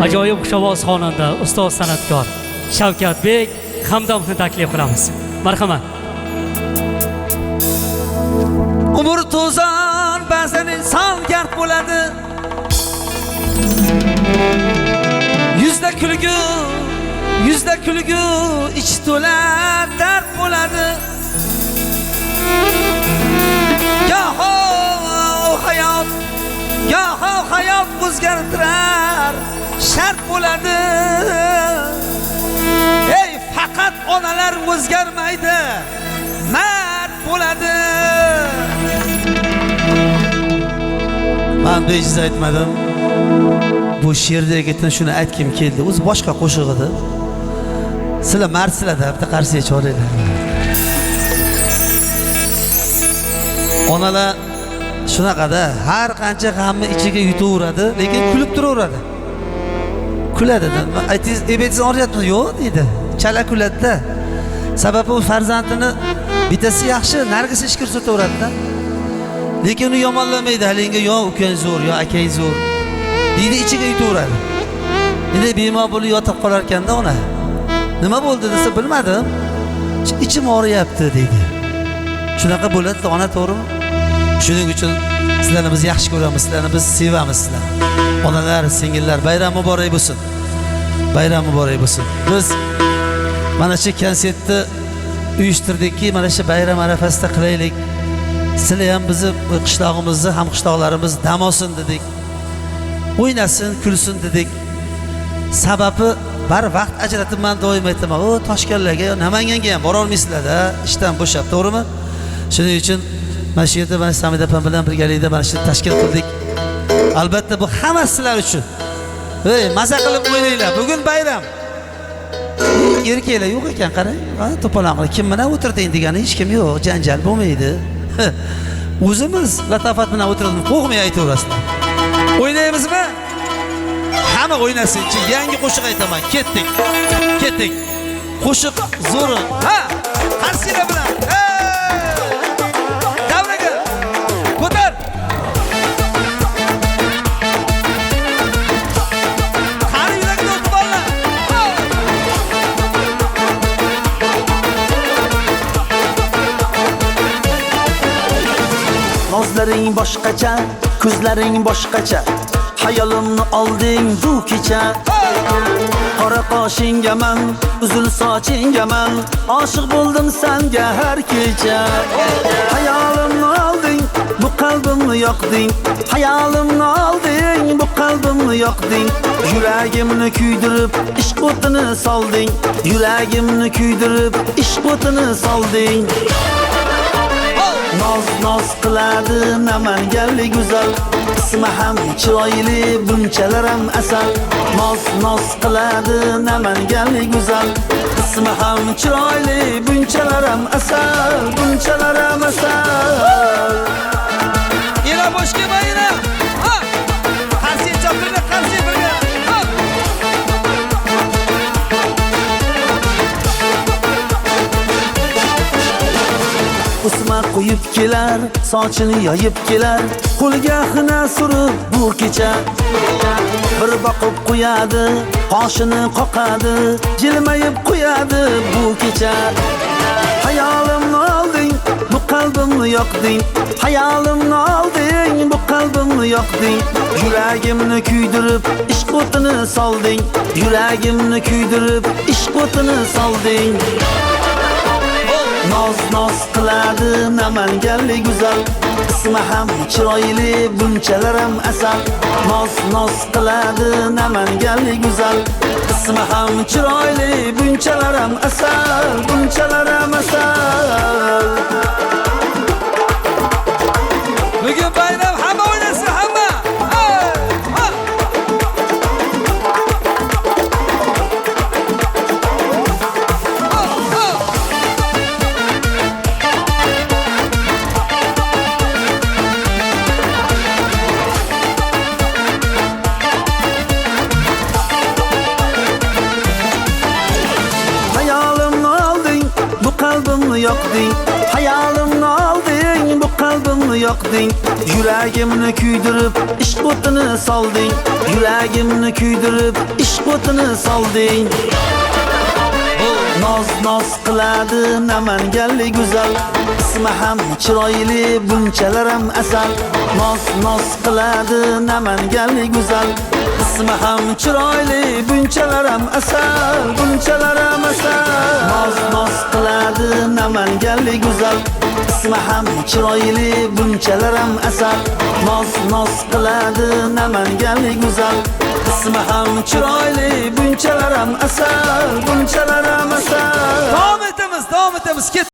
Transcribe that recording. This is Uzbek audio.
Ajoyib xushovoz xonanda, ustoz san'atkor Shavkatbek Hamdamovni taklif qilamiz. Marhamat. Umr to'zon, ba'zan inson gard bo'ladi. Yuzda kulgu, yuzda kulgu, ich to'la dard bo'ladi. Goho hayot, goho hayot o'zgartirar, shart bo'ladi. Ey, faqat onalar o'zgarmaydi, mard bo'ladi. Men bejiz aytmadim. Bu she'rda yigitdan shuni aytgim keldi. O'zi boshqa qo'shiq edi. Sizlar mardsizlar-da, bitta qarsiya cholinglar. Onalar shunaqada, har qancha g'amni ichiga yutaveradi, lekin kulib turaveradi. Kuladi. Aytingiz, ebetingiz og'riyaptimi? Yo'q deydi. Chala kuladi-da. Sababi u farzandini bittasi yaxshi, nargisi ish ko'rsataveradi-da. Lekin uni yomonlamaydi. Halinga yo ukang zo'r, yo akang zo'r deydi, ichiga yutaveradi. Endi bemor bo'lib yotib qolar ekanda ona. Nima bo'ldi desa, bilmadim. Ichim og'riyapti deydi. Shunaqa bo'ladi ona, to'g'rimi? Shuning uchun sizlarni biz yaxshi ko'ramiz, sizlarni biz sevamiz sizlarni. Onalar, singillar, bayram muborak bo'lsin. Bayram muborak bo'lsin. Biz mana shu konsertni uyushtirdikki, mana shu bayram arafasida qilaylik. Sizlar ham bizni qishlog'imizni, ham qishloqlarimiz dam olsin dedik. O'ynasin, kulsin dedik. Sababi bar vaqt ajratib men doim aytaman, o Toshkentlarga, Namanganga ham bora olmaysizlar-da, ishdan bo'shab, to'g'rimi? Shuning uchun mana shu yerda mana Samida opam bilan birgalikda mana shu tashkil qildik. Albatta bu hammasi sizlar uchun. Ey, maza qilib o'ynanglar. Bugun bayram. Erkaklar yo'q ekan, qarang. Ha, to'polon qilib kim bilan o'tirding degani hech kim yo'q, janjal bo'lmaydi. O'zimiz latofat bilan o'tirib, qo'rqmay aytaverasizlar. O'ynaymizmi? Hamma o'ynasinchi. Yangi qo'shiq aytaman. Ketdik. Ketdik. Qo'shiq zo'ri. Ha, qarsinglar bilan. Davraga. Ko'tar. Qani yurakni o'tib ollar. Nozlaring boshqacha, ko'zlaring boshqacha, hayolimni olding bu kecha. Qora qoshingaman, uzun sochingaman, oshiq bo'ldim senga har kecha. Hayolimni olding, bu qalbimni yoqding. Hayolimni olding, bu qalbimni yoqding. Yuragimni kuydirib, ishq o'tini solding. Yuragimni kuydirib, ishq o'tini solding. Noz noz qiladi namanganlik go'zal, ismi ham chiroyli, bunchalar ham asal. Noz noz qiladi namanganlik go'zal, ismi ham chiroyli, bunchalar ham asal, bunchalar ham asal. Ila bo'sh kelma, ila. Ha! Qarshi choptirdi, qarshi birga. Ha! Usma qo'yib kelar, sochini yoyib kelar, qo'lga xina surib bu kecha. Bir boqib qo'yadi, qoshini qoqadi, jilmayib qo'yadi bu kecha. Hayolimni olding, bu qalbimni yoqding. Hayolimni olding, bu qalbimni yoqding. Yuragimni kuydirib, ishq o'tini solding. Yuragimni kuydirib, ishq o'tini solding. Noz noz qiladi namanganlik go'zal, ismi ham chiroyli, bunchalar ham asal. Noz noz qiladi namanganlik go'zal, ismi ham chiroyli, bunchalar ham asal, bunchalar ham asal. Bugun bayram, hamma o'ynasin, hamma. Ha! Hayolimni olding, bu qalbimni yoqding. Hayolimni olding, bu qalbimni Yoqding. Yuragimni kuydirib, ishq o'tini solding. Yuragimni kuydirib, ishq o'tini solding. Noz noz qiladi namanganlik go'zal. Ismi ham chiroyli, bunchalar ham asal. Noz noz qiladi namanganlik go'zal. Ismi ham chiroyli, bunchalar ham asal, bunchalar ham asal. Noz noz qiladi namanganlik go'zal. Ismi ham chiroyli, bunchalar ham asal. Noz noz qiladi namanganlik go'zal. Ismi ham chiroyli, bunchalar ham asal, bunchalar ham asal. Davom etamiz, davom etamiz. Ket.